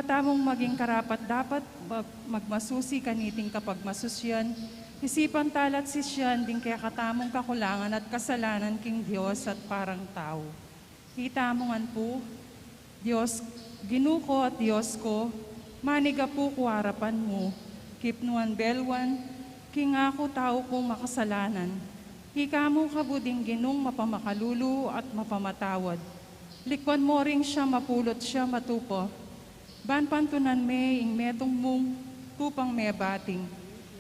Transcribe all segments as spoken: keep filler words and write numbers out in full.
Tamung maging karapat-dapat mag-, magmasusi kaniting kapagmasusian, isipan tala't sisian ding kekatamung kakulangan at kasalanan king Dios at parang tau. Itamu ngan pu, Dios, Ginu ku at Dios ku, manigapu ku arapan mu, kipnuan belwan, king aku tau kung makasalanan. Ika mu kabud ing Ginung mapamakalulu at mapamatawad. Likwan mu ring siyam a pulu't siyam a tupa. Ban pantunan me ing metung mung tupang mebating.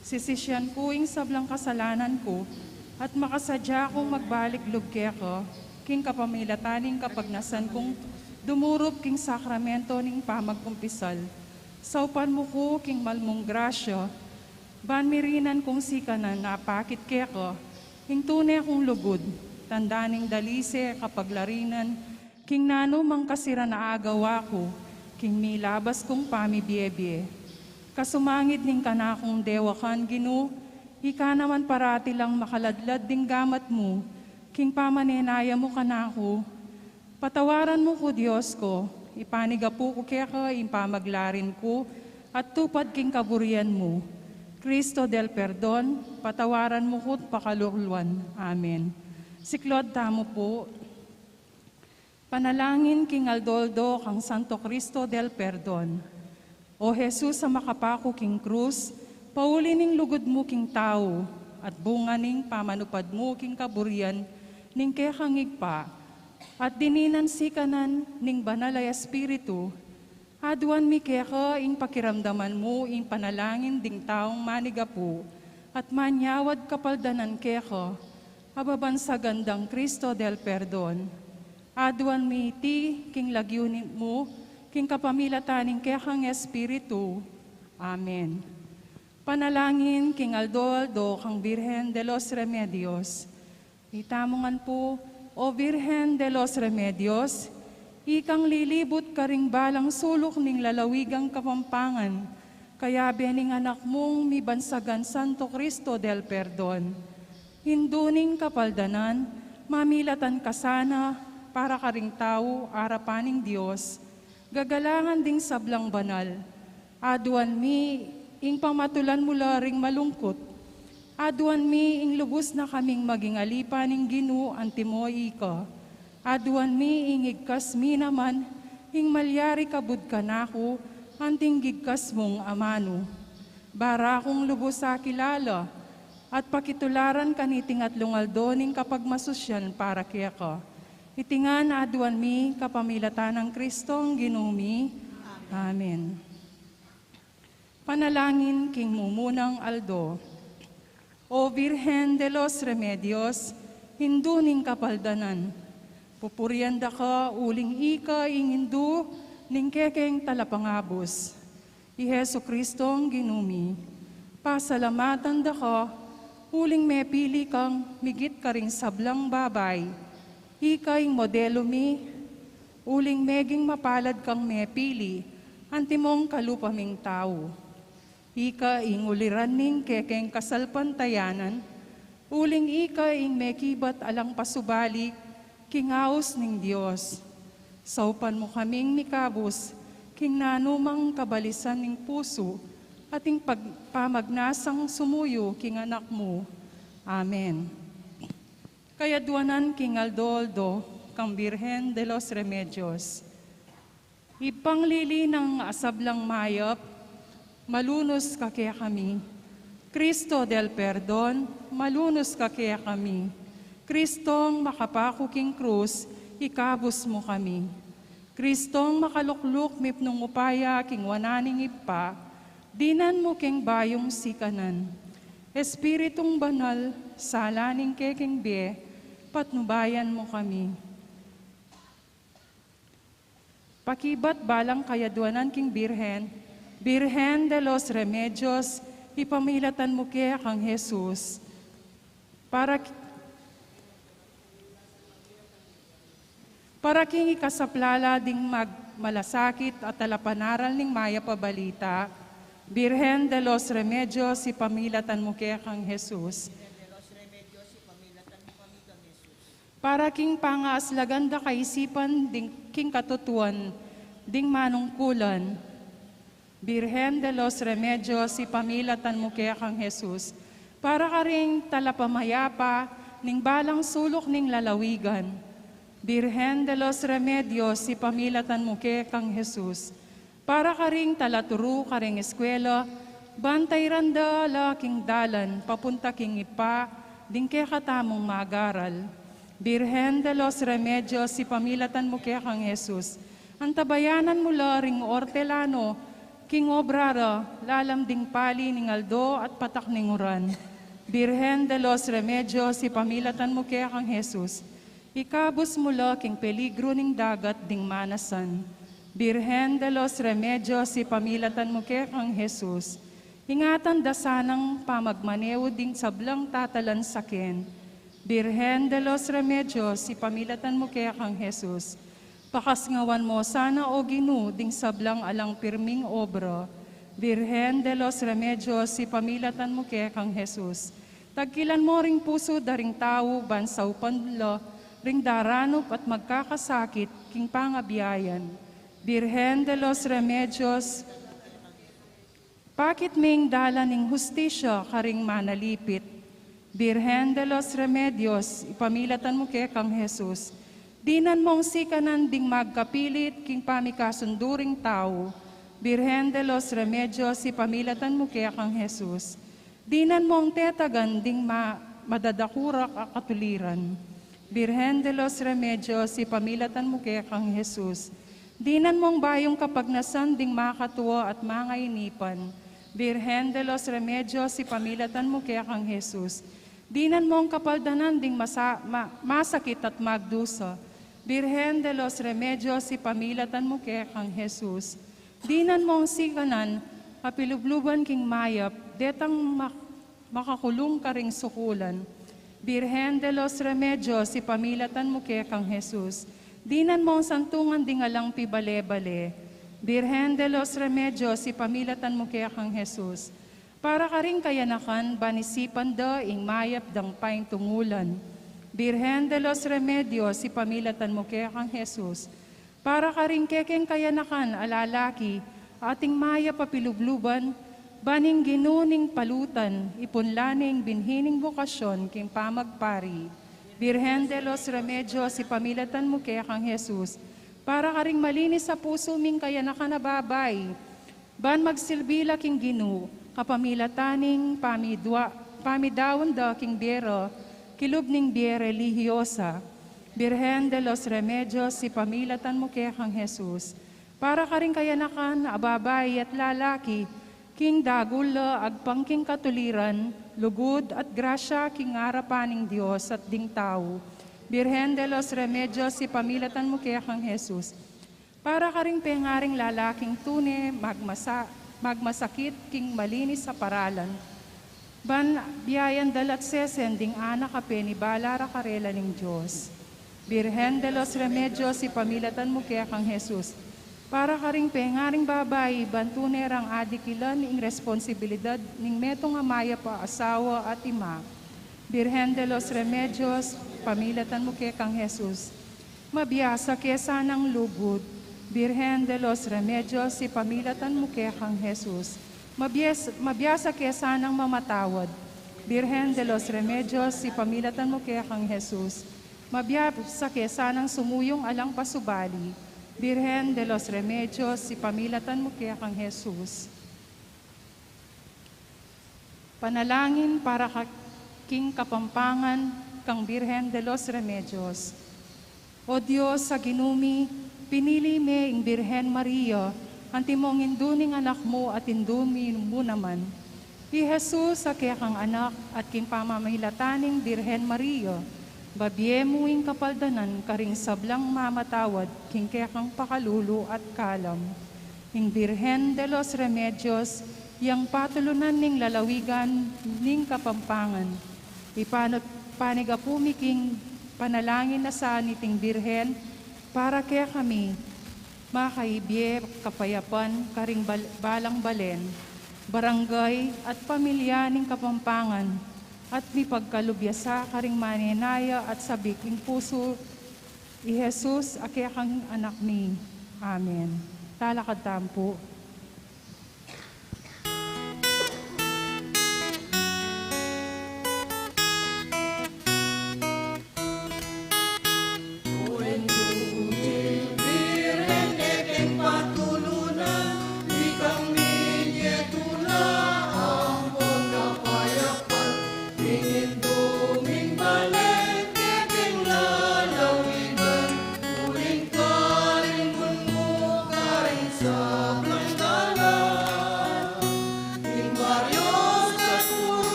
Sisisian ku ing sablang kasalanan ku, at makasadya kung magbalik lub keka, king kapamilatan ning kapagnasan kung dumurup king sakramento ning pamagkumpisal. Saupan mu ku king mal mung grasya, ban mirinan kung sikanan a pakit keka, ing tune kung lugud, tanda ning dalise, kapaglarinan, king nanu mang kasiran a agawa ku, king milabas kung pamibiebie. Kasumangid ning kanakung dewakan, Ginu, ika naman parati lang makaladlad ding gamat mu, king pamanenaya mu kanaku. Patawaran mu ku, Dios ku, ipanigapu ku keka ing pamaglarin ku, at tupad king kaburian mu. Cristo del Perdon, patawaran mu ku't pakaluluan. Amen. Siklaud tamu pu. Panalangin king aldo-aldo kang Santo Cristo del Perdon. O Jesus a makapaku king krus, pauli ning lugud mu king tau, at bunga ning pamanupad mu king kaburian ning kekang Ibpa, at dininan sikanan ning Banal a Espiritu, aduan mi keka ing pakiramdaman mu ing panalangin ding taung manigapu, at manyawad kapaldanan keka, a babansagan dang Cristo del Perdon. Aduan mi iti king lagyu ni-, mu, king kapamilatan ning kekang Espiritu. Amen. Panalangin king aldo-aldo kang Birhen de los Remedios. Itamu ngan pu, O Birhen de los Remedios, ikang lilibut karing balang suluk ning lalawigang Kapampangan, kayabe ning anak mung mibansagan Santo Cristo del Perdon. Indu ning kapaldanan, mamilatan ka sana para karing tau arapan ning Dios, gagalangan ding sablang banal. Aduan mi ing pamatulan mu la ring malungkut. Aduan mi ing lubus na kaming maging alipan ning Ginu antimo ika. Aduan mi ing igkas mi naman, ing malyari kabud kanaku, anting igkas mung amanu. Bara kung lubus a kilala, at pakitularan kaniting atlung aldo ning kapagmasusian para keka. Iti ngan aduan mi kapamilatan nang Kristong Ginu mi. Amen. Panalangin king mumunang aldo. O Virgen de los Remedios, Indu ning Kapaldanan, pupurian da ka uling ika ing Indu ning kekeng Talapangabus, i Jesucristong Ginu mi. Pasalamatan da ka uling mepili kang migit karing sablang babai. Ika ing modelu mi, uling meging mapalad kang mepili antimong kalupa ming tau. Ika ing uliran ning kekeng kasalpantayanan, uling ika ing mekibat alang pasubali king aus ning Dios. Saupan mu kaming mikabus king nanumang kabalisan ning pusu at ing pag-, pamagnasang sumuyu king Anak mu. Amen. Kayaduanan king aldo-aldo kang Birhen de los Remedios. Ibpang lilinang a sablang mayap, malunus ka kekami. Cristo del Perdon, malunus ka kekami. Kristong makapaku king krus, ikabus mu kami. Kristong makalukluk mipnung upaya king wanan ning Ibpa, dinan mu keng bayung sikanan. Espiritung Banal, sala ning kekeng bie, patnubayan mu kami. Pakibat balang kayaduanan king Birhen, Birhen de los Remedios, ipamilatan mu ke kang Jesus. Para ki-, Para king ikasaplala ding mag-, malasakit at talapanaral ning Mayap a Balita, Birhen de los Remedios, ipamilatan mu ke kang Jesus. Para king pangaaslagan da kaisipan ding king katutuan ding manungkulan, Birhen de los Remedios, ipamilatan mu ke kang Jesus, para karing talapamayapa ning balang suluk ning lalawigan. Birhen de los Remedios, ipamilatan mu ke kang Jesus, para karing talaturu karing eskwela, ban tairan da la king dalan papunta king Ibpa ding kekatamung magaral. Birhen de los Remedios, ipamilatan mu ke kang Jesus, antabayanan mu la ring ortelano king obra ra lalam ding pali ning aldo at patak ning uran. Birhen de los Remedios, ipamilatan mu ke kang Jesus, ikabus mu la king peligru ning dagat ding manasan. Birhen de los Remedios, ipamilatan mu ke kang Jesus, ingatan da sanang pamagmaneu ding sablang tatalan saken. Birhen de los Remedios, ipamilatan mu ke kang Jesus, pakasngawan mu sana, O Ginu, ding sablang alang pirming obra. Birhen de los Remedios, ipamilatan mu ke kang Jesus, tagkilan mu ring pusu da ring tau ban saupan la ring daranup at magkakasakit king pangabiayan. Birhen de los Remedios, pakit ming dalan ning hustisya karing manalipit. Birhen de los Remedios, ipamilatan mu ke kang Jesus, dinan mong sikanan ding magkapilit king pamikasundu ring tau. Birhen de los Remedios, ipamilatan mu ke kang Jesus, dinan mong tetagan ding ma-, madadakurak a katuliran. Birhen de los Remedios, ipamilatan mu ke kang Jesus, dinan mong bayung kapagnasan ding makatua at mangainipan. Birhen de los Remedios, ipamilatan mu ke kang Jesus, dinan mong kapaldanan ding masa-, ma-, masakit at magdusa. Birhen de los Remedios, ipamilatan mu ke kang Jesus, dinan mong sikanan a pilubluban king mayap detang mak-, makakulung karing sukulan. Birhen de los Remedios, ipamilatan mu ke kang Jesus, dinan mong santungan ding alang pibale-bale. Birhen de los Remedios, ipamilatan mu ke kang Jesus, para karing kayanakan ban isipan da ing mayap dang paintungulan. Birhen de los Remedios, ipamilatan mu ke kang Jesus, para karing kekeng kayanakan a lalaki, ating mayap a pilubluban, ban ing Ginu ning palutan, ipunla ne ing binhi ning bokasyon king pamagpari. Birhen de los Remedios, ipamilatan mu ke kang Jesus, para karing malinis a pusu ming kayanakan a babai, ban magsilbi la king Ginu, kapamilatan ning pamidua-, pamidaun da king bie ra, kilub ning bie relihiyosa. Birhen de los Remedios, ipamilatan mu ke kang Jesus, para karing kayanakan a babai at lalaki, king dagul la agpang king katuliran, lugud at grasya king arapan ning Dios at ding tau. Birhen de los Remedios, ipamilatan mu ke kang Jesus, para karing pengaring lalaking tune magmasa-, magmasakit king malinis a paralan, ban biayan da la't sesen ding anak a penibala ra karela ning Dios. Birhen de los Remedios, ipamilatan mu ke kang Jesus, para karing pengaring babai ban tune rang adikilan ing responsibilidad ning metung a mayap a asawa at ima. Birhen de los Remedios, ipamilatan mu ke kang Jesus, mabiasa ke sanang lugud. Birhen de los Remedios, ipamilatan mu ke kang Jesus, mabias-, mabiasa ke sanang mamatawad. Birhen de los Remedios, ipamilatan mu ke kang Jesus, mabiasa ke sanang sumuyung alang pasubali. Birhen de los Remedios, ipamilatan mu ke kang Jesus. Panalangin para ka-, king Kapampangan kang Birhen de los Remedios. O Dios a Ginu mi, pinili me ing Birhen Maria, antimong indu ning Anak mu at indu mi mu naman, i Jesus a kekang Anak, at king pamamilatan ning Birhen Maria, babie mu ing kapaldanan karing sablang mamatawad king kekang pakalulu at kalam. Ing Birhen de los Remedios, yang patulunan ning lalawigan ning Kapampangan. Ipanut-, panigapu mi king panalangin a sa niting Birhen para kekami, makaibie kapayapan karing bal-, balang balen, barangay at pamilya ning Kapampangan, at mipagkalub ya sa karing manenaya at sabik ing pusu, i Jesus a kekang Anak mi. Amen. Talakad tamu pu.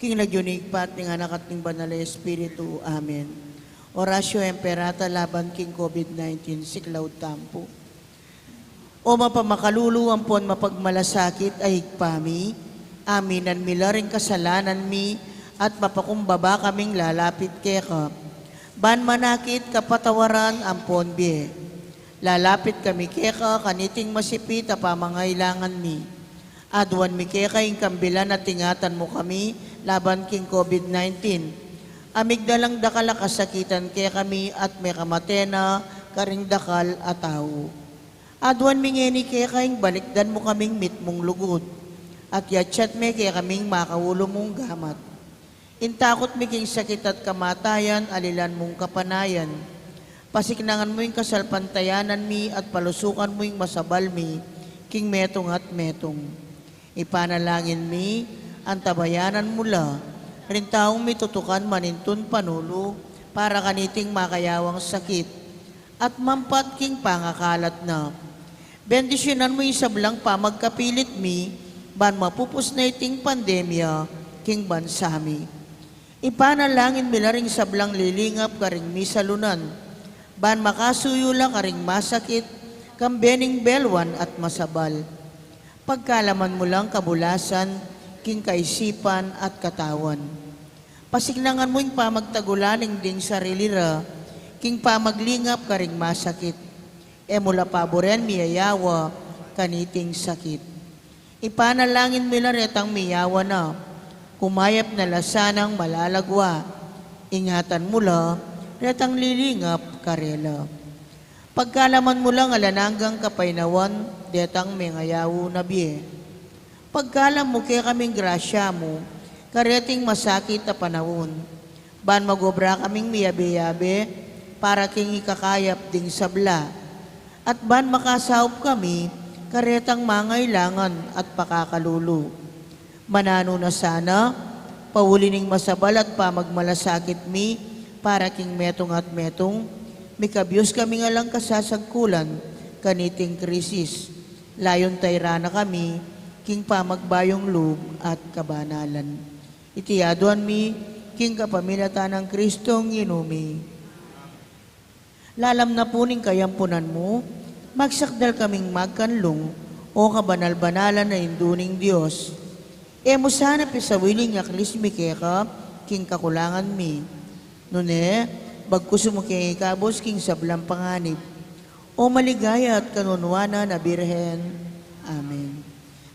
King lagyu ning Ibpa, at ning Anak, at ning Banal a Espiritu. Amen. Oratio Imperata laban king COVID nineteen, siklaud tamu pu. O mapamakalulu ampon mapagmalasakit a Ibpa mi, aminan mi la ring kasalanan mi, at mapakumbaba kaming lalapit keka. Ban manakit kapatawaran ampon bie. Lalapit kami keka kaniting masipit a pamangailangan mi. Aduan mi keka ing kambilan at ingatan mu kami laban king COVID nineteen. A migdalang dakal a kasakitan kekami at mekamate na karing dakal a tau. Aduan mi ngeni keka ing balikdan mu kaming mitmung lugud, at yatyat me kekaming makaulu mung gamat. Ing takut mi king sakit at kamatayan, alilan mung kapanayan. Pasiknangan mu ing kasalpantayanan mi at palusukan mu ing masabal mi king metung at metung. Ipanalangin mi, antabayanan mu la ring taung mitutukan manintun panulu para kaniting makayawang sakit at mampat king pangakalat na. Bendisyunan mu ing sablang pamagkapilit mi, ban mapupus na iting pandemya king bansa mi. Ipanalangin mi la ring sablang lilingap karing misalunan, ban makasuyu la karing masakit, kambe ning belwan at masabal. Pagkalaman mu lang kabulasan king kaisipan at katawan. Pasiknangan mu ing pamagtagulaling ding sarili ra king pamaglingap karing masakit. E mu la paburen miyayawa kaniting sakit. Ipanalangin mi la retang miyawa na, kumayap na la sanang malalagwa. Ingatan mu la retang lilingap karela. Pagkalaman mu lang alang anggang kapaynawan detang mengayaw na bie. Pagkalam mu kekaming grasya mu kareting masakit a panaun, ban magobra kaming miyabe-yabe para king ikakayap ding sabla, at ban makasaup kami karetang mangailangan at pakakalulu. Mananu na sana, pauli ning masabal at pamagmalasakit mi para king metung at metung, mikabyus kaming alang kasasagkulan kaniting krisis. Layun tayran na kami king pamagbayung lub at kabanalan. Iti aduan mi king kapamilatan nang Kristong Ginu mi. Lalam na pu ning kayampunan mu, magsakdal kaming magkanlung, o kabanal-banalan a Indu ning Dios. E mu sana pisawili ing aklis mi keka king kakulangan mi. Nune, bagkus mu keng ikabus king sablang panganib, O maligaya at kanunuanan a Birhen. Amen.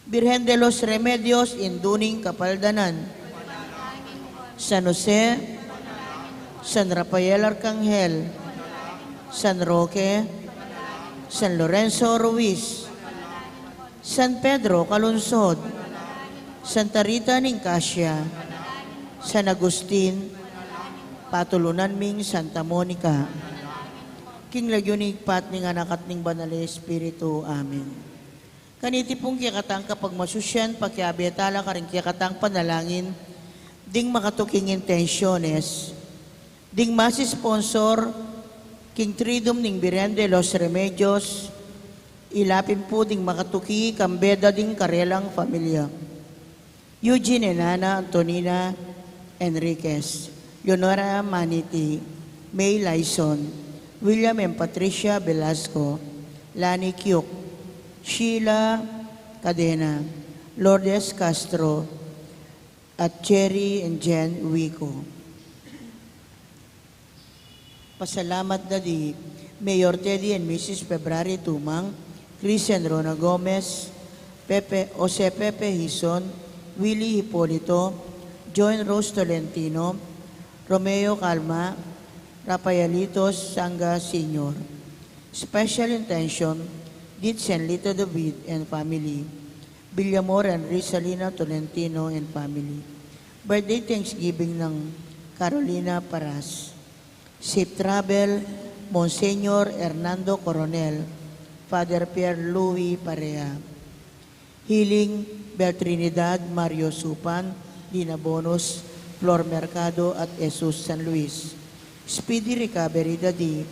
Birhen de los Remedios, Indu ning Kapaldanan. San Jose, San Rafael Arcangel, San Roque, San Lorenzo Ruiz, San Pedro Calungsod, Santa Rita ning Cascia, San Agustin, patulunan ming Santa Monica. King lagyu ning Ibpa at ning Anak at ning Banal a Espiritu. Amen. Kaniti pung kekatang kapagmasusian, pakiabe tala karing kekatang panalangin ding makatuking intensyones. Ding masi-sponsor king Triduum ning Birhen de los Remedios, ila pin pu ding makatuki kambe da ding karelang familia. Eugene and Ana Antonina Enriquez, Leonora Maniti, May Laison, William and Patricia Velasco, Lani Kiuk, Sheila Cadena, Lourdes Castro, at Cherry and Jen Wico. Pasalamat da di Mayor Teddy and Missus February Tumang, Chris and Rona Gomez, Pepe, Jose Pepe Hison, Willie Hipolito, Joan Rose Tolentino, Romeo Calma, Rafaelitos Sanga Senior. Special intention, Ditz and Lito David and family. Villamor and Rizalina Tolentino and family. Birthday Thanksgiving ng Carolina Paras. Safe travel, Monsignor Hernando Coronel, Father Pierre Louis Parea. Healing, Bel Trinidad, Mario Supan, Lina Bonus, Flor Mercado at Jesus San Luis. Speedy recovery da di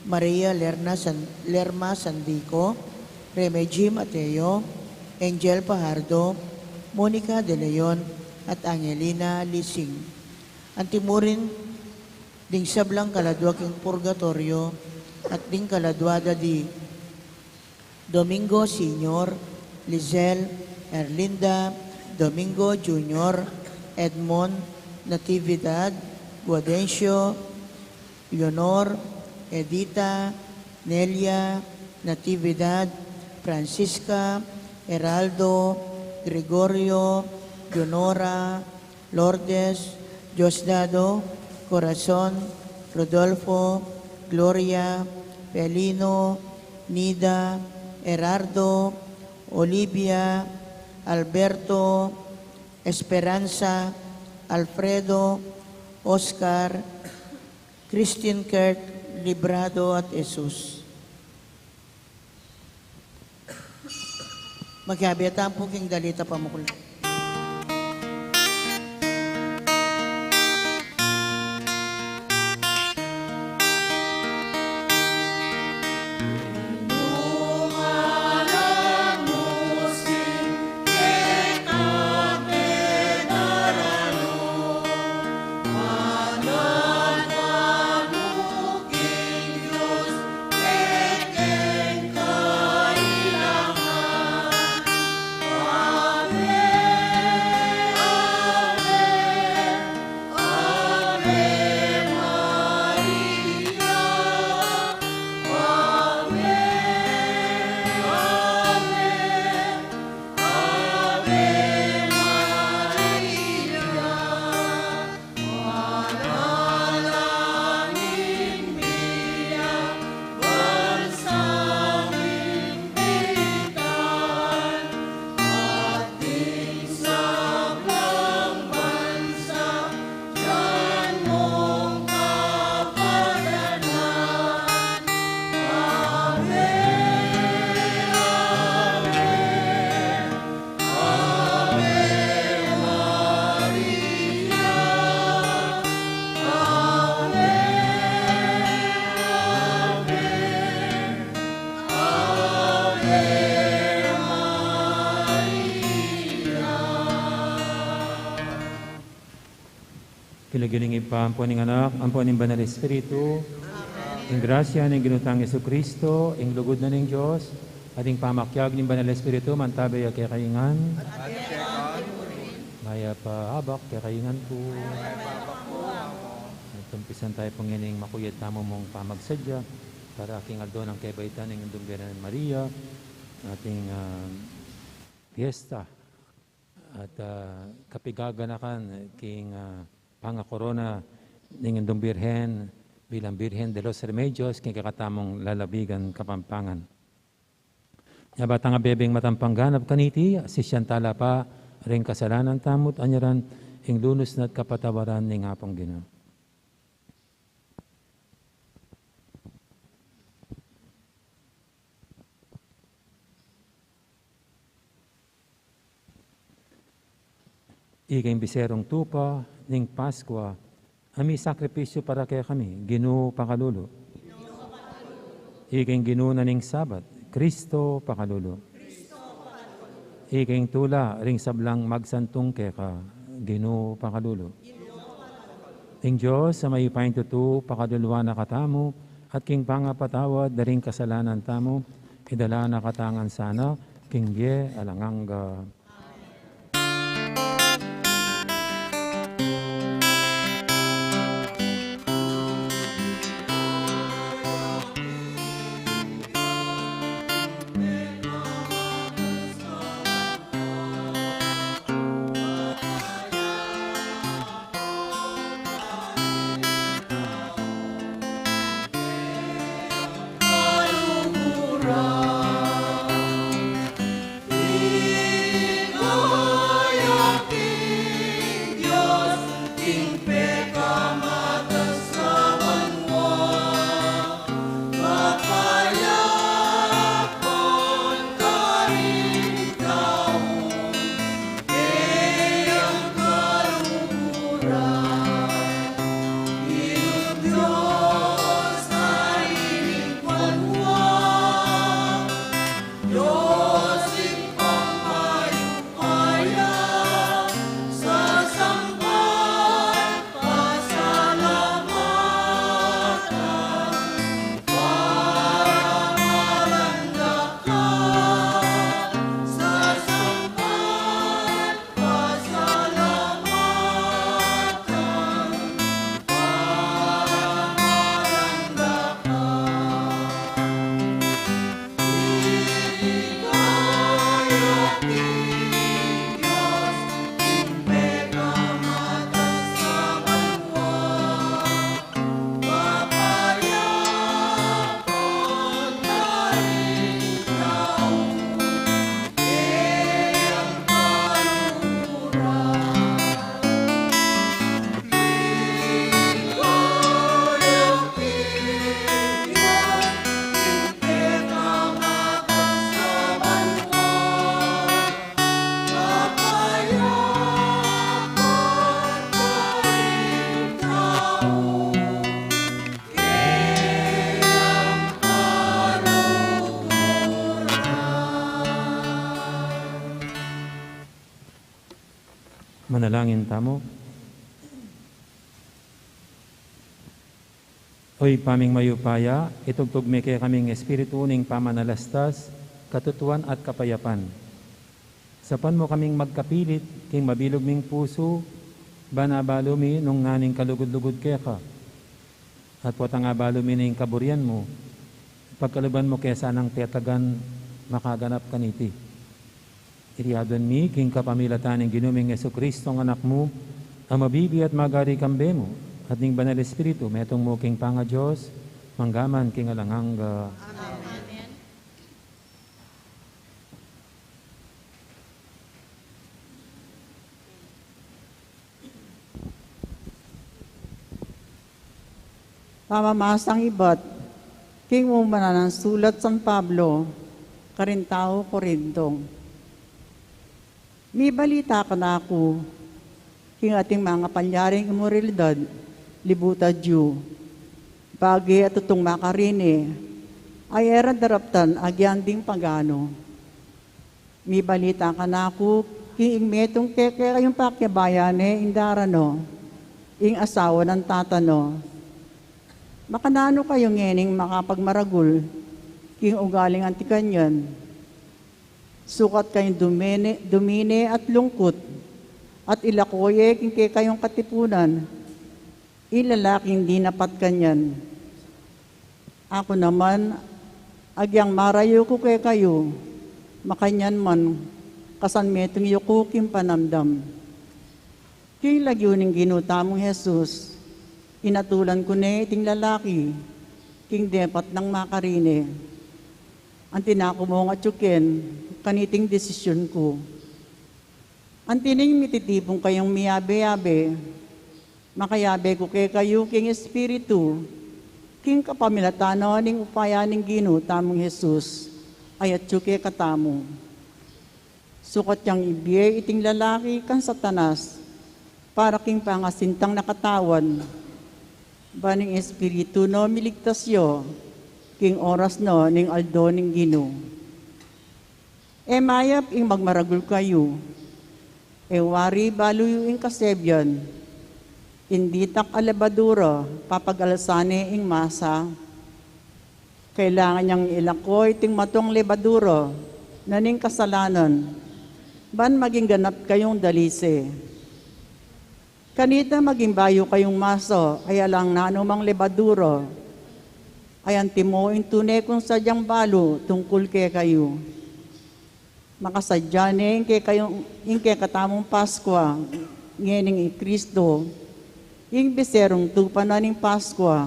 Maria Lerna San, Lerma Sandico, Reme G Mateo, Angel Pajardo, Monica De Leon, at Angelina Lising. Antimurin ding sablang kaladua king purgatoryo at ding kaladua da di Domingo Senior, Lizelle, Erlinda, Domingo Junior, Edmond, Natividad, Guadencio, Leonor, Edita, Nelia, Natividad, Francisca, Heraldo, Gregorio, Leonora, Lourdes, Diosdado, Corazon, Rodolfo, Gloria, Felino, Nida, Herardo, Olivia, Alberto, Esperanza, Alfredo, Oscar, Christine Kirk, Librado at Jesus. Makiabe tamu pu king dalit a pamuklat. King lagyu ning Ibpa, ampo ning Anak, ampo ning Banal Espiritu. Ing grasya ning Ginu tang Jesucristo, ing lugud na ning Dios, at ing pamakiag ning Banal Espiritu, mantabe ya kekayu ngan. Mayap a abak kekayu ngan pu. At umpisan tamu pu ngening makuyad tamu mung pamagsadya para king aldo nang kebaitan ning Indung Birhen Maria, ating, ah, fiesta at, ah, kapigaganakan king, ah, pangakorona ning Indung Birhen bilang Birhen de los Remedios king kekatamung lalawigan Kapampangan. Nya ba tang abebeng matampang ganap kaniti, sisian tala pa ring kasalanan tamu at anyaran ing lunus na at kapatawaran ning Apung Ginu. Ika ing biserung tupa ning Paskua, a misakripisyu para kekami, Ginu, pakalulu. Ika ing Ginu na ning Sabat, Kristo, pakalulu. Ika ing tula ring sablang magsantung keka, Ginu, pakalulu. Ing Dios a mayupayang tutu, pakaluluan na katamu, at king pangapatawad da ring kasalanan tamu, idala na katamu ngan sana king bie alang angga. Manalangin tamu. O Ibpa ming mayupaya, itugtug me kekami ing espiritu ning pamanalastas, katutuan at kapayapan. Sapan mu kaming magkapilit king mabilug ming pusu, ban abalu mi nung ngening kalugud-lugud keka. At potang abalu mi ning kaburian mu, pagkaluban mu ke sanang tetagan makaganap kaniti. Iti adwan mi king kapamilatan ning Ginu ming Jesucristo, a Anak mu, a mabibie at magari kambe mu, at ning Banal Espiritu, metung mu king pangaDios, mangga man king alang angga. Amen. Pamamasang ibat king mumanang sulat San Pablo karing tau Corinto. Mibalita kanaku king ating mangapalyaring imoralidad, libutan yu, bage a tutung makarine, ay e ra daraptan agyang ding pagano. Mibalita kanaku king ing metung kekayung pakiabayan ne ing darano, ing asawa nang tata no. Makananu kayu ngening makapagmaragul king ugaling anti kanyan? Sukat kayung dumine, dumine at lungkut, at ilako ye king kekayung katipunan ing lalaking dinapat kanyan. Aku naman, agyang marayu ku kekayu, makanyan man, kasan metung yu ku king panamdam. King lagyu ning Ginu tamung Jesus, inatulan ku ne iting lalaki king depat nang makarine. Anti na ku mung atyu ken kaniting desisyun ku. Anti ning mititipun kayung miyabe-yabe, makayabe ku kekayu king espiritu, king kapamilatan no ning upaya ning Ginu tamung Jesus, a atyu kekatamu. Sukat yang ibie iting lalaki kang Satanas para king pangasintang na katawan, ban ing espiritu no miligtas yu king oras no ning aldo ning Ginu. E mayap ing magmaragul kayu. E wari balu yu ing kasebian, ing ditak a lebadura, papag-alsan ne ing masa. Kailangan yang ilako iting matuang lebadura na ning kasalanan, ban maging ganap kayung dalise. Kanita maging bayu kayung masa, ay alang nanumang lebadura, ay antimo ing tune kung sadyang balu tungkul kekayu. Makasadya ne ing kekayung, ing kekatamung Paskua, ngening i Kristo, ing biserung tupa na ning Paskua,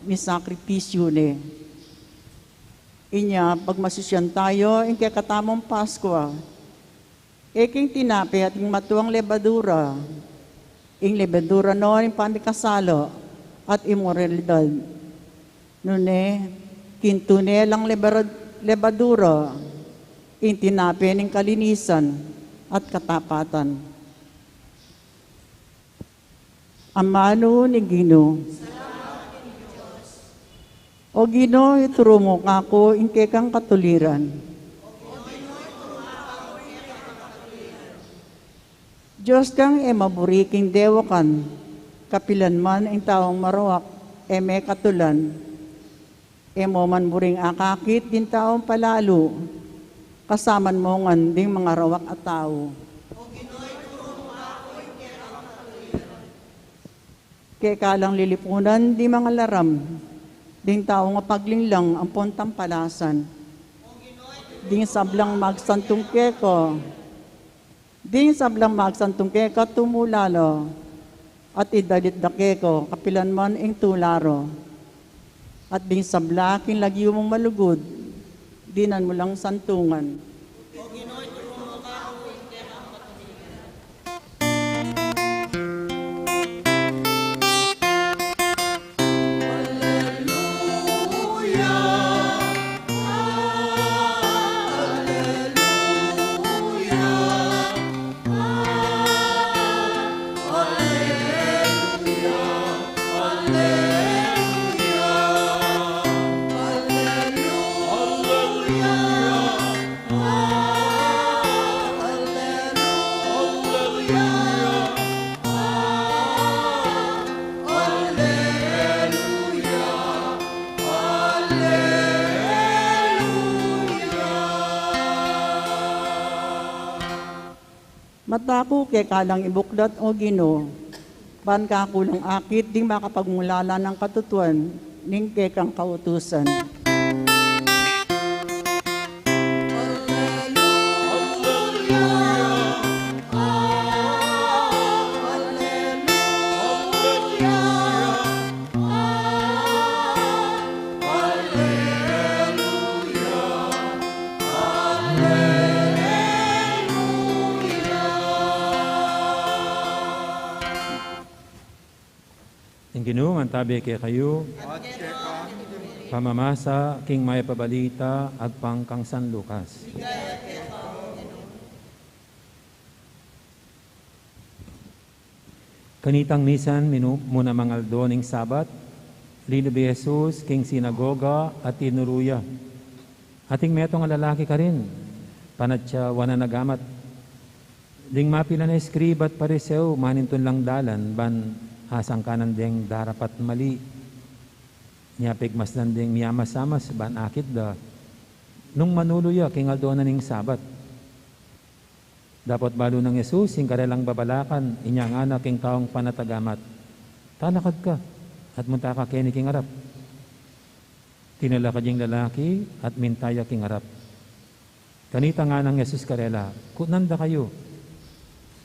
misakripisyu ne. Inya, pagmasusyan tayu ing kekatamung Paskua, e king tinape at ing matuang lebadura, ing lebadura no ning pamikasala at imoralidad. Nune, king tune lang lebara-, lebadura, ing tinape ning kalinisan at katapatan. Amanu ning Ginu. O Ginu, ituru mu kaku ing kekang katuliran. Dios kang e maburi king dewakan, kapilan man ing taung marawak e mekatulan. E mu man buring akakit ding taung palalu, kasaman mu ngan ding mangarawak a tau. Keka lang lilipunan ding mangalaram, ding taung apaglinglang ampon tampalasan. Ding sablang magsantung keka, ding sablang magsantung keka tumula la, at idalit da keka kapilan man ing tula ra. At ding sabla king lagyu mung malugud, dinan mu lang santungan. Mata ku keka lang ibuklat, O Ginu, ban kaku lang akit ding makapagmulala nang katutuan ning kekang kautusan. Ing Ginu mantabi kekayu. Pamamasa king mayap a balita agpang kang San Lucas. Kanitang misan minu-, munang aldo ning Sabat, linub i Jesus king sinagoga at tinuru ya. Ating metung a lalaki karin, panatyawan na gamat. Ding mapilan a eskriba at Pariseo, manintun lang dalan ban asangkanan deng darapat mali. Nya pigmasdan deng miamasamas ban akit da nung manulu ya king aldo na ning Sabat. Dapot balu nang Jesus ing karelang babalakan, inya ngana king taung panatagamat, "Talakad ka at munta ka keni king arap." Tinalakad ya ing lalaki at minta ya king arap. Kanita ngana nang Jesus karela, "Kutnan da kayu,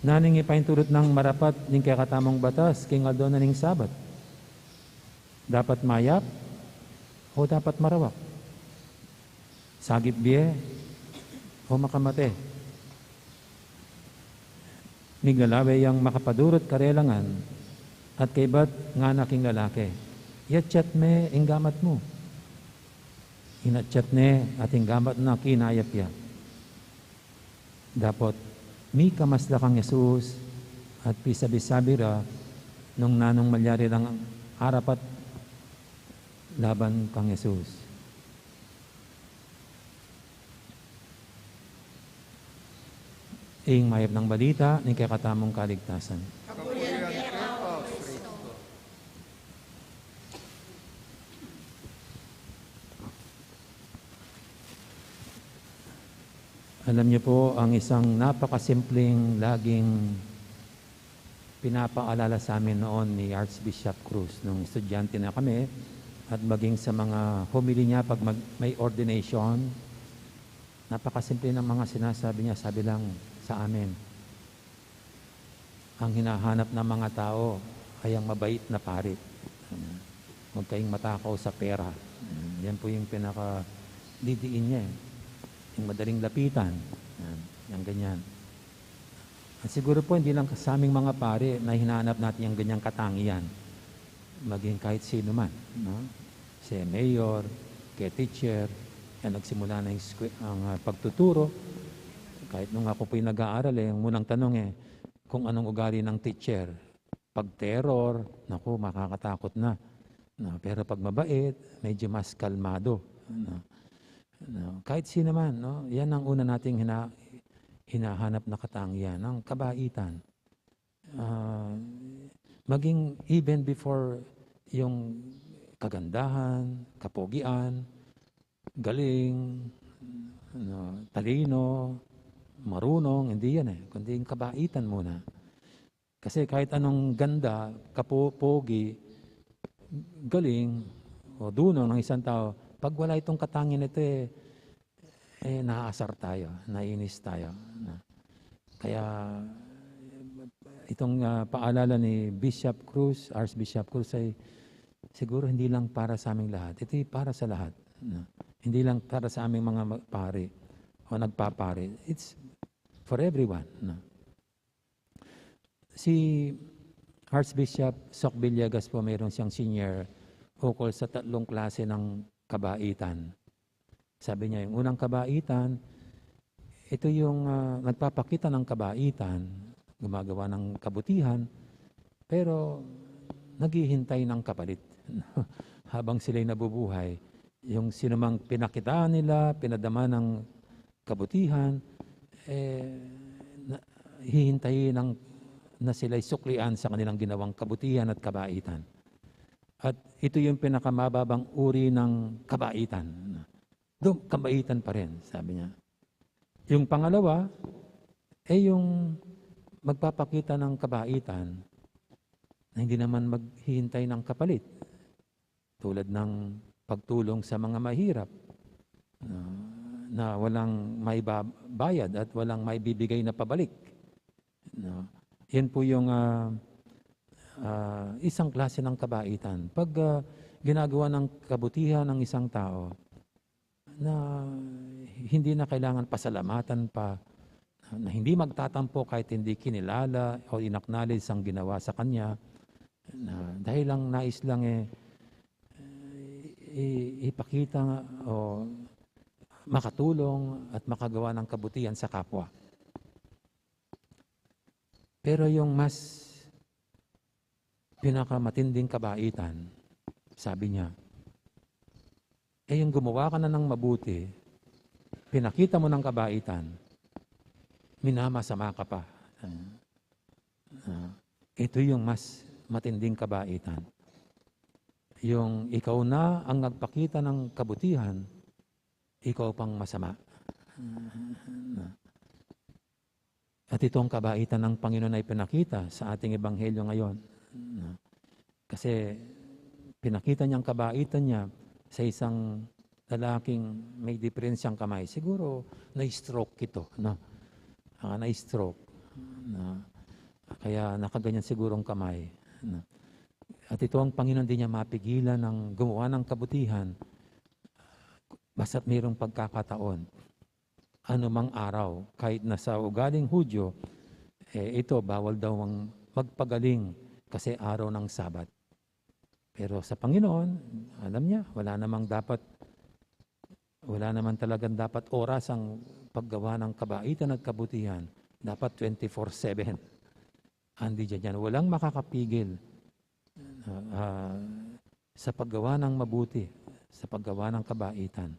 nanu ing ipainturut nang marapat ning kekatamung batas king aldo na ning Sabat? Dapat mayap o dapat marawak? Sagip bie o makamate?" Miglalawe yang makapadurut karela ngan, at kaybat ngana king lalaki, "Iatyat me ing gamat mu." Inatyat ne at ing gamat na kinayap ya. Dapot mikamas la kang Jesus at pisabi-sabi ra nung nanung malyari lang arapat laban kang Jesus. Ing mayap nang balita ning kekatamung kaligtasan. Alam niyo po, ang isang napakasimpleng laging pinapaalala sa amin noon ni Archbishop Cruz nung estudyante na kami at maging sa mga homily niya pag mag-, may ordination, napakasimple ng mga sinasabi niya. Sabi lang sa amin, "Ang hinahanap ng mga tao ay ang mabait na pari. Huwag kayong matakaw sa pera." Yan po yung pinaka-didiin niya eh. Yung madaling lapitan. Yan, yung ganyan. At siguro po, hindi lang sa aming mga pari na hinahanap natin yung ganyang katangian. Maging kahit sino man, no? Si mayor, kay teacher, yan, nagsimula na yung sque-, ang, ah, pagtuturo. Kahit nung ako po'y nag-aaral, eh, ang munang tanong, eh, kung anong ugali ng teacher. Pag terror, naku, makakatakot na. No, pero pag mabait, medyo mas kalmado. No? No, kahit sino man, no? Yan ang una nating hina-, hinahanap na katangian, ang kabaitan. Ah, maging even before yung kagandahan, kapogian, galing, no, talino, marunong, hindi yan eh. Kundi yung kabaitan muna. Kasi kahit anong ganda, kapo-, pogi, galing, o dunong ng isang tao, pag wala itong katangian ito, eh, eh, naaasar tayo, nainis tayo. Na. Kaya, itong, ah, paalala ni Bishop Cruz, Archbishop Cruz, ay siguro hindi lang para sa aming lahat. Ito'y para sa lahat. Na. Hindi lang para sa aming mga ma-, pari o nagpapari. It's for everyone. Na. Si Archbishop Soc Villegas po, mayroon siyang senior ukol sa tatlong klase ng kabaitan. Sabi niya, yung unang kabaitan, ito yung, ah, nagpapakita ng kabaitan, gumagawa ng kabutihan, pero naghihintay ng kapalit. Habang sila'y nabubuhay, yung sinumang pinakitaan nila, pinadama ng kabutihan, eh, na, hihintayin ng, na sila'y suklian sa kanilang ginawang kabutihan at kabaitan. At ito yung pinakamababang uri ng kabaitan. Doon, kabaitan pa rin, sabi niya. Yung pangalawa, eh, yung magpapakita ng kabaitan na hindi naman maghihintay ng kapalit, tulad ng pagtulong sa mga mahirap, na, na walang maibabayad at walang maibibigay na pabalik. No? Yan po yung, ah, ah, isang klase ng kabaitan. Pag, ah, ginagawa ng kabutihan ng isang tao na hindi na kailangan pasalamatan pa, na hindi magtatampo kahit hindi kinilala o inacknowledge ang ginawa sa kanya, na dahil lang nais lang, eh, i-, ipakita o makatulong at makagawa ng kabutihan sa kapwa. Pero yung mas pinakamatinding kabaitan, sabi niya, eh, yung gumawa ka na ng mabuti, pinakita mo ng kabaitan, minamasama ka pa. Ah, ah, ito yung mas matinding kabaitan. Yung ikaw na ang nagpakita ng kabutihan, ikaw pang masama. At ito ang kabaitan ng Panginoon na ipinakita sa ating ebanghelyo ngayon. No? Kasi pinakita niya ang kabaitan niya sa isang lalaking may diferensyang kamay. Siguro na-stroke ito, no? Ah, na-stroke. No? Kaya nakaganyan siguro ang kamay. No? At ito ang Panginoon, di niya mapigilan ng gumawa ng kabutihan basta't mayroong pagkakataon. Anumang araw, kahit na sa ugaling Hudyo, eh, ito, bawal daw ang magpagaling kasi araw ng Sabat. Pero sa Panginoon, alam niya, wala namang dapat, wala naman talagang dapat oras ang paggawa ng kabaitan at kabutihan. Dapat twenty-four seven. Andi diyan yan. Walang makakapigil, ah, ah, sa paggawa ng mabuti, sa paggawa ng kabaitan.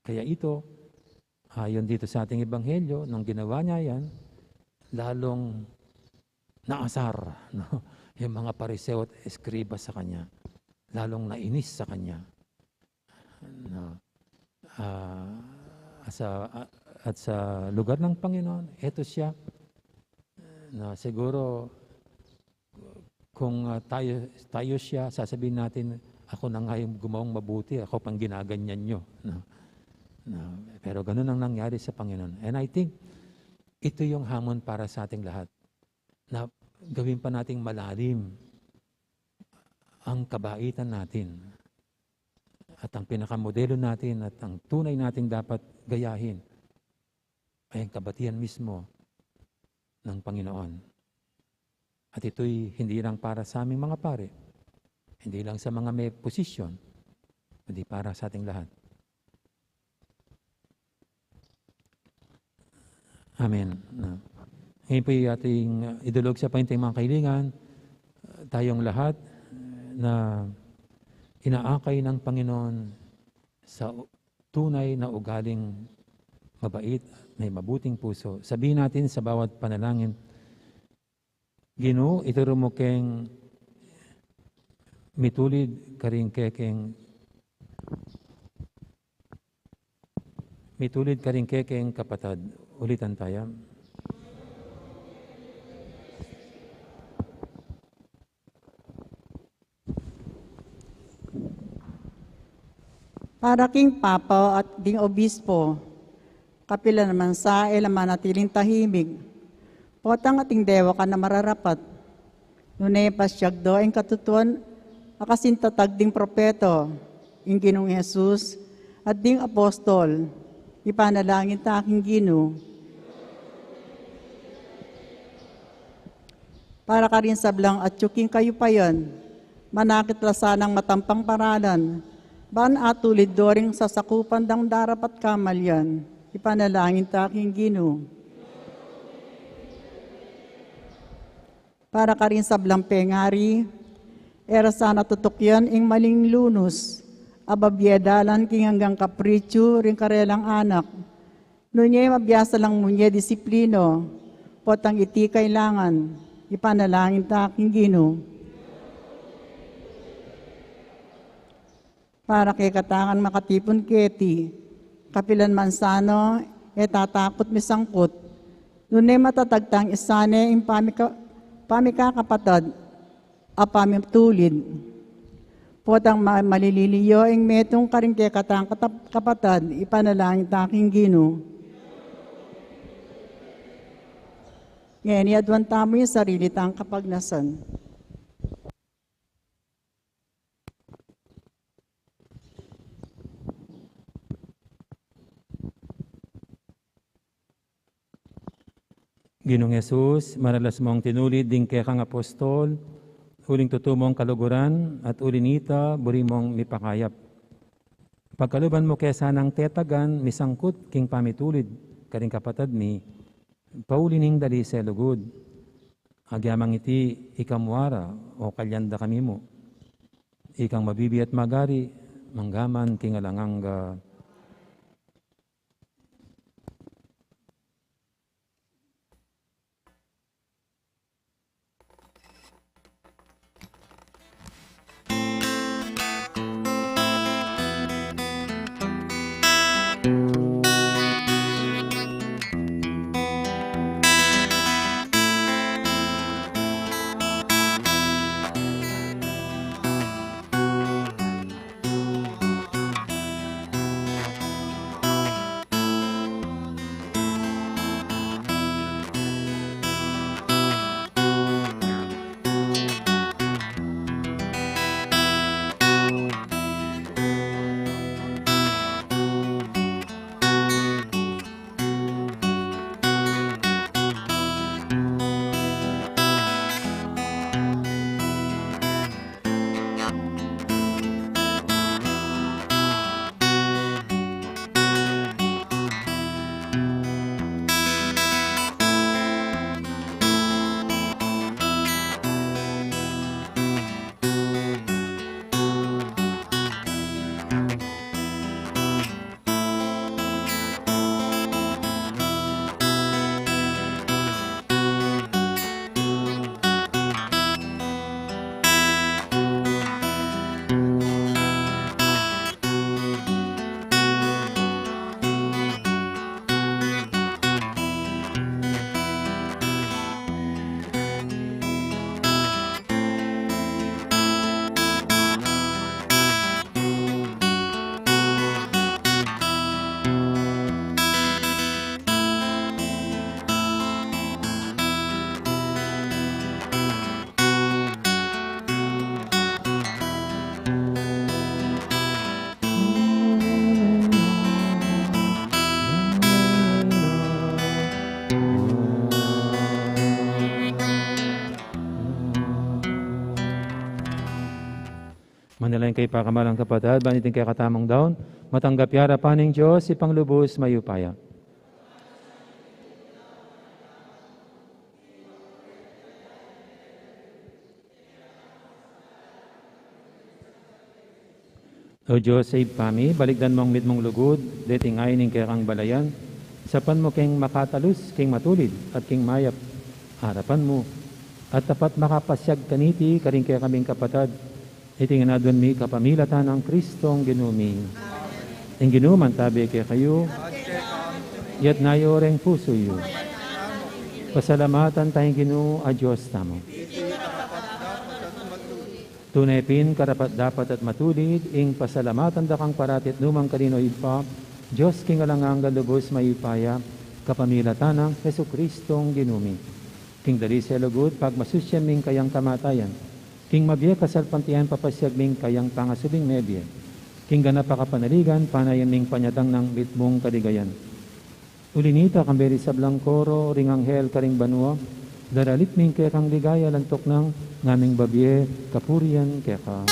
Kaya ito, ayon dito sa ating ebanghelyo, nung ginawa niya yan, lalong naasar, no? Yung mga Pariseo at eskriba sa kanya. Lalong nainis sa kanya. No? Ah, sa, at sa lugar ng Panginoon, eto siya, no, siguro, kung, ah, tayo, tayo siya, sasabihin natin, "Ako na nga yung gumawang mabuti, ako pang ginaganyan nyo." No? No? Pero ganun ang nangyari sa Panginoon. And I think, ito yung hamon para sa ating lahat, na gawin pa nating malalim ang kabaitan natin. At ang pinakamodelo natin at ang tunay nating dapat gayahin ay ang kabatian mismo ng Panginoon. At ito'y hindi lang para sa aming mga pari, hindi lang sa mga may posisyon, kundi para sa ating lahat. Amen. Na, ngayon po'y ating, uh, idulog sa Panginoon mga kaibigan, uh, tayong lahat, uh, na inaakay ng Panginoon sa u-, tunay na ugaling mabait, may mabuting puso. Sabihin natin sa bawat panalangin, "Ginu, ituru mu keng mitulid karing kekeng, mitulid karing kekeng kapatad." Ulitan taya. Para king Papa at ding Obispo, kapilan man sa e la manatiling tahimik. Potang ating dewakan a mararapat. Nune pasiag do ing katutuan a kasintatag ding propeta, ing Ginung Jesus, at ding apostol. Ipanalangin ta king Ginu. Para karing sablang atyu king kayupayan, manakit la sanang matampang paralan, ban atulid do ring sasakupan dang darapat kamalian. Ipanalangin ta king Ginu. Para karing sablang pengari, e ra sana tutukyan ing maling lunus, a babie dalan king anggang kapritsu ring karelang anak. Nune mabiasa lang munye disiplina, potang iti kailangan, ipanalangin ta king Ginu. Para kekatang makatipun keti, kapilan man sana e tatakut misangkut, Nune matatag tang isane ing pamika-, pamikakapatad a pamitulid. Potang ma-, malililiyo ing metung karing kekatang katap-, kapatad, ipanalangin ta king Ginu. Ngeni aduan tamu ing sarili tang kapagnasan. Ginung Jesus, maralas mong tinulid ding kekang apostol, uling tutu mong kaluguran, at uli nita, buri mong mipakayap. Pagkaluban mu ke sanang tetagan, misangkut king pamitulid, karing kapatad mi, pauli ning dalise lugud. Agyamang iti, ika mu ara, o kalyan da kami mu. Ikang mabibie at magari, mangga man king alang angga. Manalangin kayu, pakamalan kung kapatad, ban iting kekatamung daun matanggap ya arapan ning Dios, Ibpang lubus mayupaya. O Dios a Ibpa mi, balikdan mung mitmung lugud deting ain ning kekang balayan, saupan mu keng makatalus king matulid at king mayap a arapan mu, at tapat makapasiag kaniti karing kekaming kapatad. Iti ngan aduan mi kapamilatan nang Kristong Ginu mi. Ing Ginu mantabe kekayu. Iyatas yu reng pusu yu. Pasalamatan taya ing Ginu a Dios tamu. Tune pin karapat-dapat at matulid ing pasalamatan da kang parati at nu man karin, o Ibpa, Dios king alang angga, lubus mayupaya, kapamilatan nang Jesukristong Ginu mi. King dalise lugud pagmasusyan mi ing kayang kamatayan, king mabie kasalpantayanan papasiag mi ing kayang pangasubling mebie, king ganap a kapanaligan panayan mi ing panyatang nang mitmung kaligayan. Uli nita, kambe ring sablang koro ring anghel karing banua, daralit mi ing kekang ligaya, lantuk nang ngaming babie kapurian keka.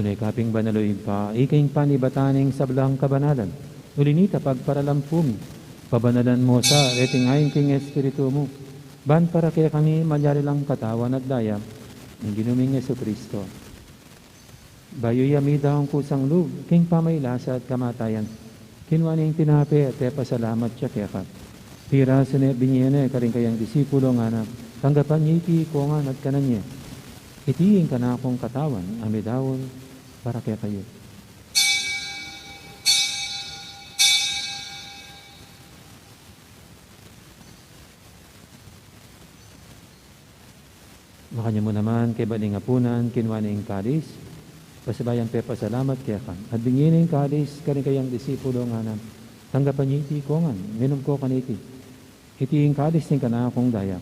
Ika pin banal, o Ibpa, ika ing panibatan ning sablang kabanalan. Uli na nita, pagparalan mu, pabanalan mu sa reting ain king Espiritu mu, ban para kekami malyari lang katawan at daya ning Ginu ming Jesucristo. Bayu ya midaun kusang lub king pamailasa at kamatayan, kinua ne ing tinape at pepasalamat ya keka. Pirasu ne, binie ne karing kayang disipulo, ngana: Tanggapan ye iti ikayu ngan at kanan ye. Iti ing kanakung katawan a midaun para kekayu. Makanyan mu naman, kaybat ning apunan, kinua ne ing kalis, pasibayu yang pepasalamat keka, at binie ne ing kalis karing kayang disipulo, ngana: Tanggapan ye iti ikayu ngan, minum kayu kaniti. Iti ing kalis ning kanakung daya,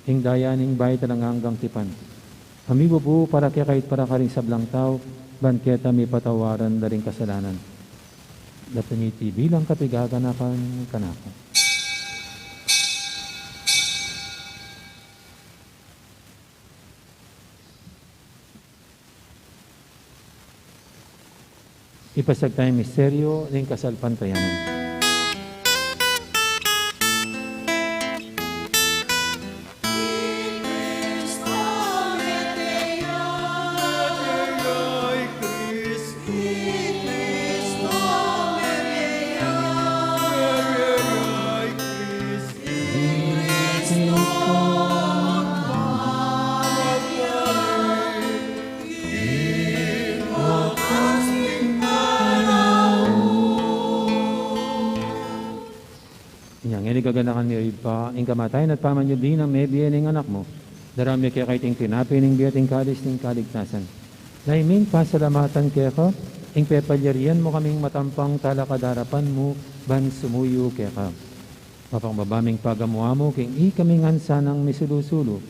ing daya ning bayu at alang anggang tipan, a mibubu para kekayu at para karing sablang tau, ban keta mipatawaran la ring kasalanan. Daptan ye iti bilang kapaganakan kanaku. Ipasiag taya ing misteryu ning kasalpantayanan. Inya ngeni, gaganakan mi, o Ibpa, ing kamatayan at pamanyubli nang mebie ning Anak mu, daraun mi keka iting tinape ning bie at ing kalis ning kaligtasan. Daya ming pasalamatan keka ing pepalyarian mu kaming matampang talakad king arapan mu ban sumuyu keka. Mapakumbaba ming pagamu-amu king ikami ngan sanang misulu-sulu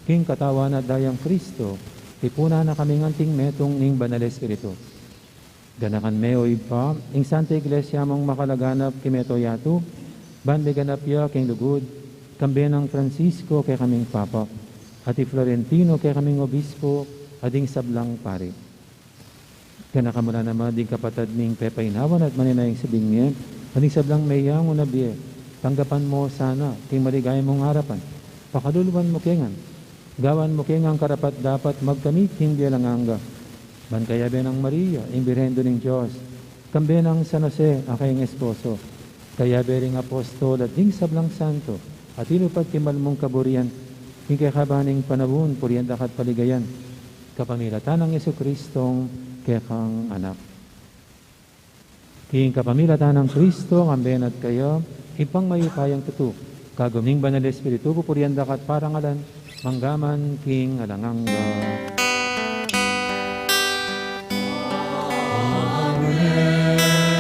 king katawan at dayang Kristo, tipunan na kaming anting metung ning Banal Espiritu. Ganakan me, o Ibpa, ing Santa Iglesia mung makalaganap king mabilug a yatu, ban miganap ya king lugud, kambe nang Francisco kekaming Papa, at i Florentino kekaming Obispo, at ding sablang pari. Ganakan mu la naman ding kapatad ming pepainawan at manenaya king sabing mie, at ding sablang meyang una bie, tanggapan mu sana king maligaya mung arapan, pakaluluan mu ke ngan, gawan mu ke ngan karapat-dapat magkamit king bie alang angga. Ban kayabe nang Maria, ing Birhen Indu ning Dios, kambe nang San Jose, a kayang esposo, kayabe ring apostol at ding sablang santo a tinupad king mal mung kaburian, king kekaban ning panaun purian da ka at paligayan, kapamilatan nang Jesucristong kekang Anak. King kapamilatan nang Kristo, kambe na at kaya, Ibpang mayupayang tutu, kagum ning Banal Espiritu, pupurian da ka at parangalan, mangga man king alang angga. Amen. Amen. Amen. Amen. Amen. Amen.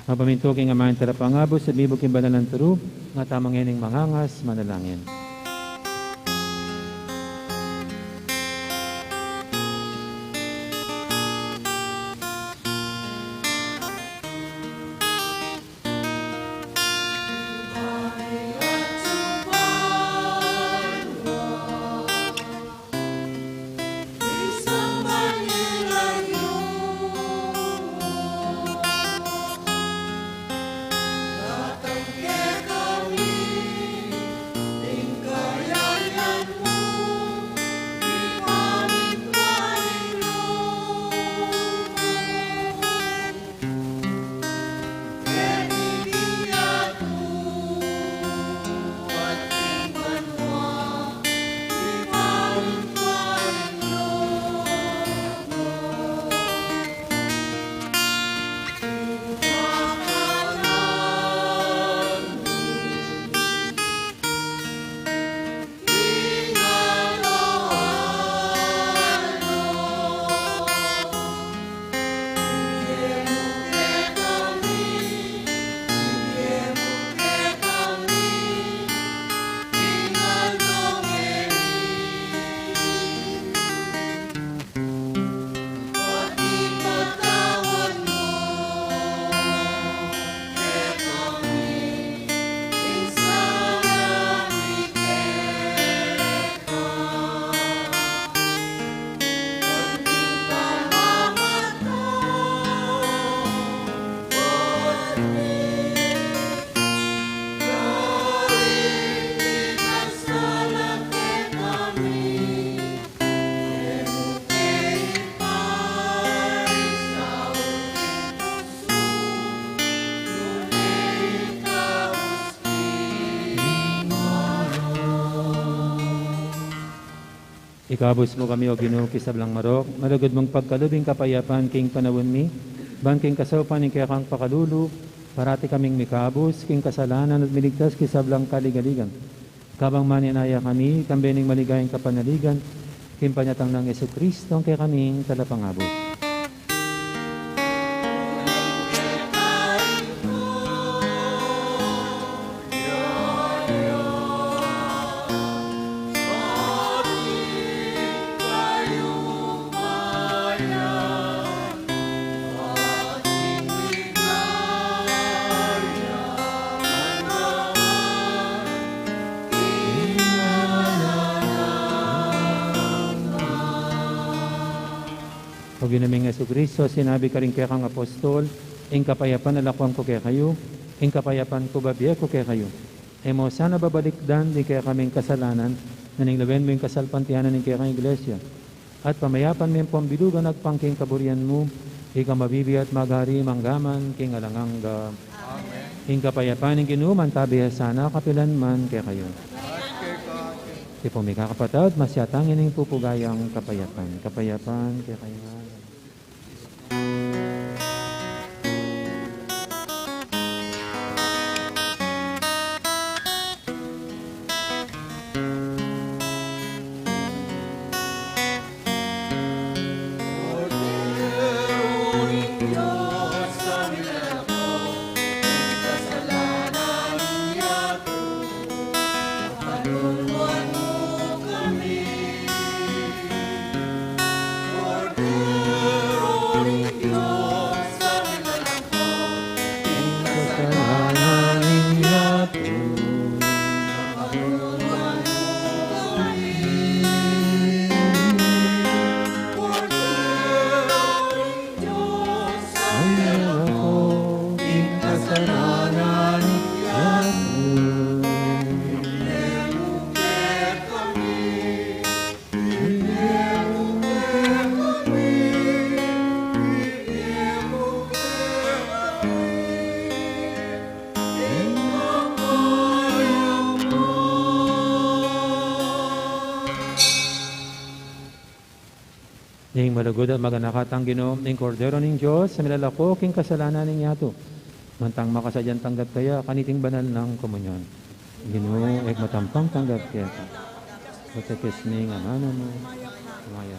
Mapamintu king Ama ing Talapangabus, at mibug king banal nang turu, ngan tamu ngening mangangas manalangin. Ikabus mu kami, O Ginu, king sablang marok, malugud mung pagkalub ing kapayapan king panaun mi, ban king kasaupan ning kekang pakalulu, parati kaming mikabus king kasalanan at miligtas king sablang kaligaligan. Kabang maninaya kami, kambe ning maligayang kapanaligan, king panyatang nang Jesucristo, a kekaming Talapangabus. O Ginu ming Jesucristo, sinabi mu karing kekang apostol, "Ing kapayapan lakuan ku kekayu, ing kapayapan ku bibie ku kekayu." E mu sana babalikdan ding kekaming kasalanan, nune lawen mu ing kasalpantayanan ning kekang Iglesia. At pamayapan me ampong bilugan agpang king kaburian mu, ika a mabibie at magari mangga man king alang angga. Amen. Ing kapayapan ning Ginu mantabi ya sana kapilan man kekayu. Tipung mikakapatad, masyatang ining pupugayang kapayapan. Kapayapan kekayu. Ning malugud at maganaka tang Ginu, ning Kordero ning Dios, a milalako king kasalanan ning yatu. Mantang makasadyang tanggap kaya kaniting banal nang komunyon. Ginu, e ku matampang tanggap keka. Pati kami ing amanu mu, maya.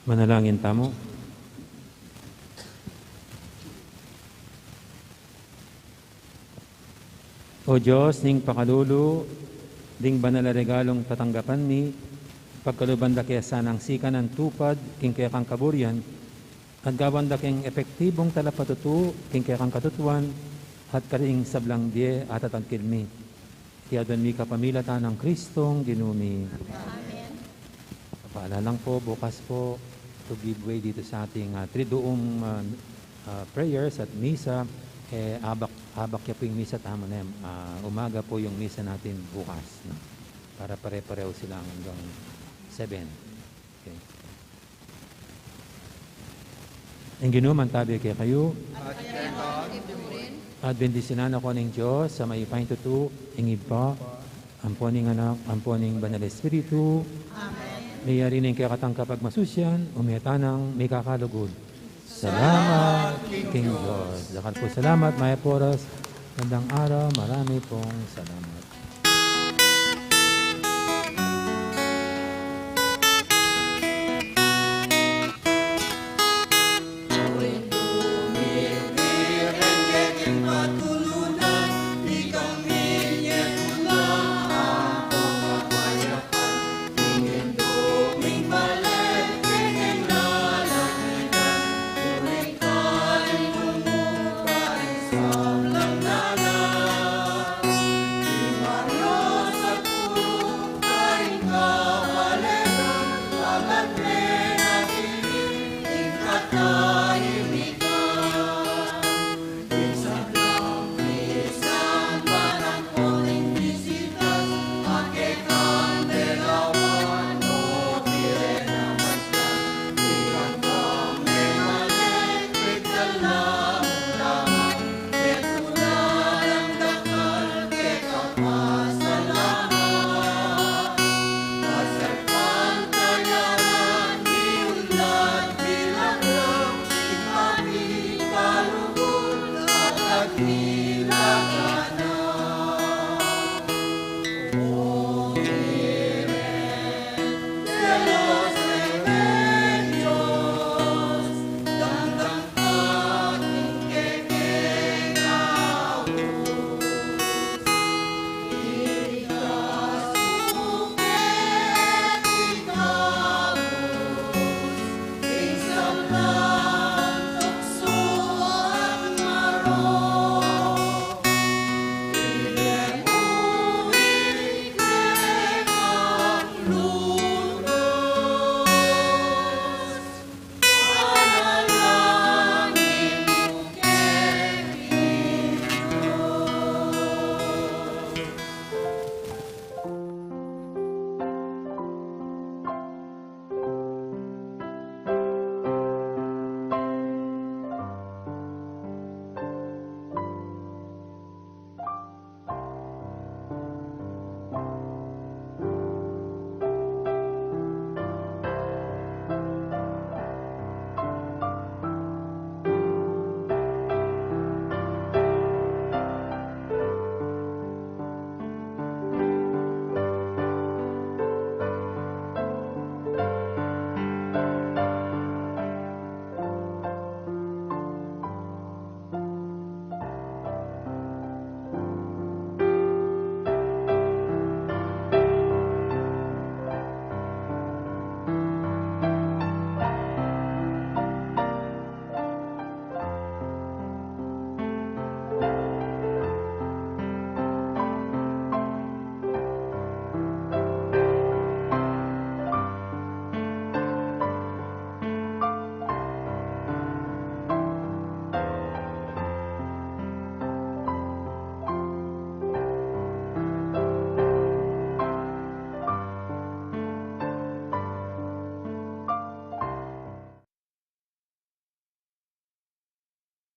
Manalangin tamu. O Dios, ning pakalulu, ding banal a regalung tatanggapan mi, pagkaluban da ke sanang sikanan tupad king kekang kaburian, at gawan da keng epektibung talapatutu king kekang katutuan, at karing sablang bie atatangkil mi. Iti aduan mi kapamilatan nang Kristong Ginu mi. Amen. Paalala lang po, bukas po, to give way dito sa ating, ah, Triduum, ah, ah, prayers at misa, eh, abak, abak ya po yung misa tamu nem. Ah, umaga po yung misa natin bukas, no? Para pare-pareho silang hanggang seven. Okay. Ing Ginu mantabi kekayu. At kekayu rin. At bendisyunan na kayu ning Dios a mayupaya king tutu, ing Ibpa, ampo ning Anak, ampo ning Banal Espiritu. Amen. Mayari ning kekatang kapagmasusian, ume tanang mikakalugud. Salamat king Dios. Dakal pung salamat, mayap a oras, magandang araw, marami pong salamat.